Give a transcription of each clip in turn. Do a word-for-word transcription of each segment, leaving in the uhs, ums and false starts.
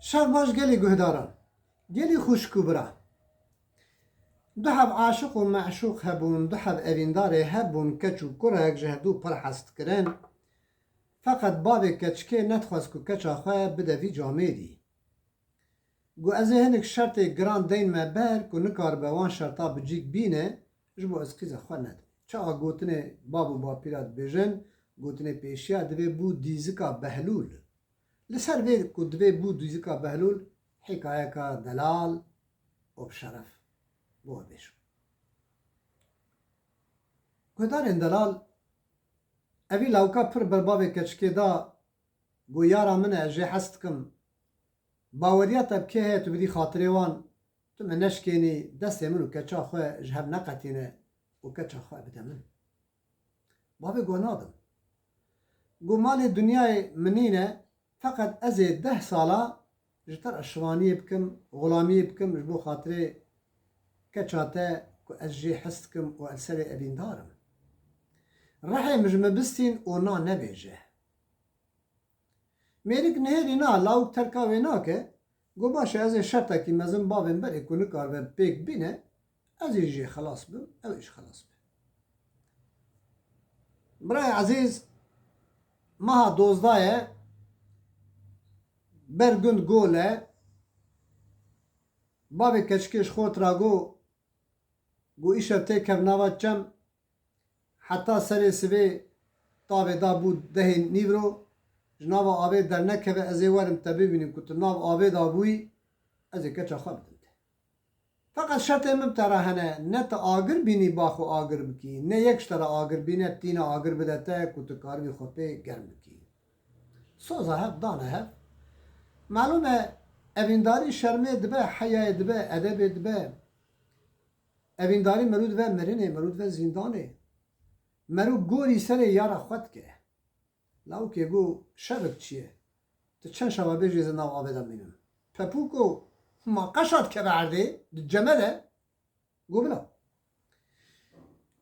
Şev baş gelî guhdaran. Gelî xwişk û bira. Du heb aşiq û meşûq hebûn, du heb evîndarê hebûn, keç û kurek ji hevdû pir hez dikirin. Feqet bavê keçikê nedixwest ku keça xwe bide vî camêrî. Got, ez ê hinek şertê giran deynme ber ku nikaribe wan şerta bi cîk bîne, ji bo ez qîza xwe nedim. Çawa gotinê bab û bapîra dibêjin, gotinê pêşiya divê bû dîzika Behlûl. Li ser vê ku divê bû dîzika Behlûl, hikayeka delal û bi şeref bo we bêjim. Guhdarên delal, evî lawika pir ber bavê keçikê da, got, yara min e, ez jê hez dikim. Baweriya te bi kê heye tu bidî xatirê wan, tu me neşkênî, destê min û keça xwe ji hev neqetîne û keça xwe bide min. Bavê got, nadim. Got, malê dinyayê min nîne, feqet ez ê deh sala ji te re şivaniyê bikim, xulamiyê bikim ji bo xatirê keça te ku ez jê hez dikim û ez serê evîndar im. Rihê min ji min bistîn û na nebêje. Mêrik nihêrî na, lawik terka wê nake, got, baş e, ez ê şertekî mezin bavên berê ku nikaribe pêk bîne, ez ê jê xelas bim, ew ê jî xelas be. Birayê ezîz, meha dozdeh ye, ber gund gol e, bavê keçikê ji xort ra got, got, îşev têkev nava çem, heta serê sibê tavê da bû dehê nîvro, ji nava avê dernekeve, ez ê werim te bibînim ku tu nav avê da bûyî, ez ê keça xwe bidim te. Feqet şertê min bi te re hene, ne tu agir bînî ba xwe agir bikî, ne yek ji te re agir bîne tîna agir bide te ku tu karibî xwe pê germ bikî. Soza hev dane hev. Malûm e, evîndarî şermê dibe, heyayê dibe, edebê dibe. Evîndarî merû dibe mirinê, merû dibe zîndanê. Merû gorî serê yara xwe dike. Lawikê got, şevik çi ye? Tu çend şeva bêjî ez ê nav avê de mînim. Pepûko, ma qeşa dikeve erdê, di ceme de. Got, bila.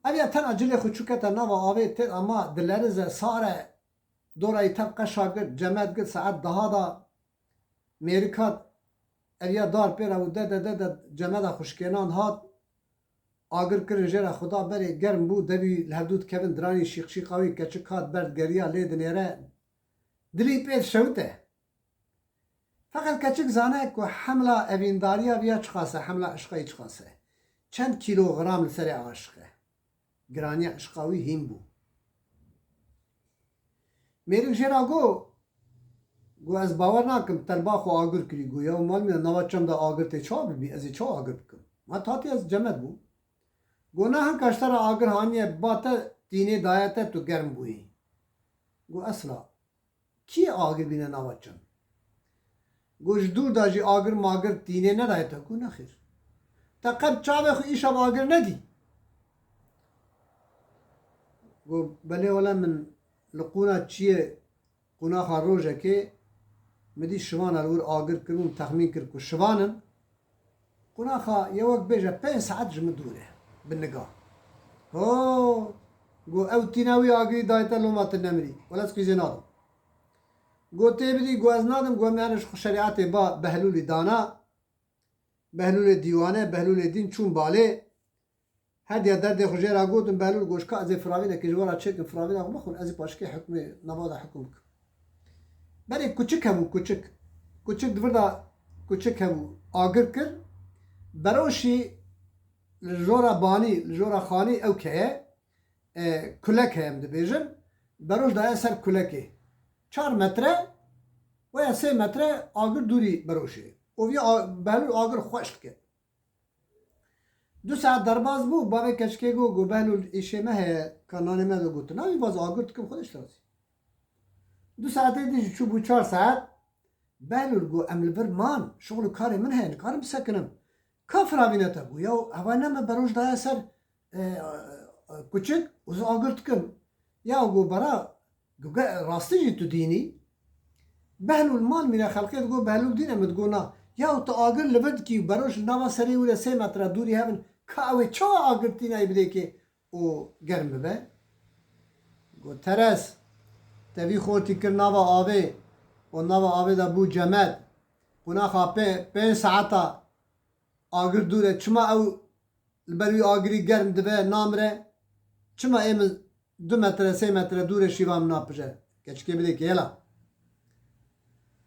Ev ya tena cilê xwe çû kete nava avê tê, ama dilerize, sar e, dora yî tev qeşa girt, ceme digirt, saet deha da mêrik hat, ev ya dar pê re û de de de de ceme de xwe şikênand hat, agir kirin jê re xwe da berê germ bû, devî li hevdû dikevin, diranî şîqşîqa wî, keçik hat ber digeriya lê dinêre, dilî pê dişewite. Feqet keçik zane ku hemla evîndariya viya çiqas e, hemla işqa yî çiqas e. Çend kîlogram li serê aşiq e. Giraniya işqa wî hîn bû. Mêrik jê re got, got, ez bawer nakim, te li ba xwe agir kirî. Got, ya malmîna nava çem de agir tê çawa bibî, ez ê çawa agir bikim? Ma tatî ez cemed bûm. Got, na hinka ji te re agir haniye, ba te tînê daye te, tu germ bûyî. Got, esla. Kî agir bîne nava çem? Got, ji dûr de jî agir magir tînê nedaye te? Got, nexêr. Te qet çavê xwe îşev agir nedî? Got, belê wele min li qûna çiyê, qûnaxa rojekê min dî şivana li wir agir kiribûn, texmîn kir ku şivan in. Qunaxa yewek bêje pênc saet ji min dûr e, bi niga. Ho! Got, ew tîna wî agirî dayê te, loma tu nemirî. Wele ez qîzê nadim. Got, tê bidî, got, ez nadim, got, em ê herin ji xwe şerîetê ba Behlûlî dana. Behlûlê dîwane, Behlûlê dîn çûn balê. Her diya derdê xwe jê re gotin, Behlûl got, ji ka ez ê firavînekê ji we re çêkim, firavîna xwe bixwin, ez ê paşikê hikmê nava de hikum bikim. Berê kuçik hebû, kuçik. Kuçik di vir de kuçik hebû, agir kir. Beroşî li jora banî, li jora xanî ew keye, e, kulek heye em dibêjin. Beroş daye ser kulekê. Çar metre, weya sê metre agir dûrî beroşê. Û vî a-, Behlûl agir xweş dike. Du saet derbas bû, bavê keçikê got, got, Behlûl, îşê me heye, ka nanê me de got, tu navî vaz agir dikim, xwe diştewazî. Du saetê dî jî çûbû çar saet, Behlûl got, em li vir man, şixul û karê min heye, nikarim bisekinim. Ka firavîne te? Got, ya eva ne me beroş daye ser, e, e, kuçik û ez agir dikim. Ya got, bera, Got, rastî jî tu dînî? Behlûl mal mîne xelkê digot, Behlûl dîn e, min digot na. Ya tu agir li vir dikî û beroş li nava serê wî de sê metre dûrî hev in, ka ew ê çawa agir tînayî bidê kê û germ bibe? Got, teres, te vî xortî kir nava avê û nava avê de bû cemed. Qonaxa pê, pênc saeta agir dûr e. Çima ew li ber wî agirî germ dibe, namire? Çima ê min du metre, sê metre dûr e, şîva min napije? Keçikê bidê kêla.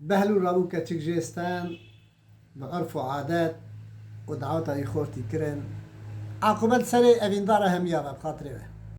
Behlûl rabû keçik jê stend, bi urf û adet û daweta wî xortî kirin. Aqibet serê evîndara hemiya ve, bi xatirê we.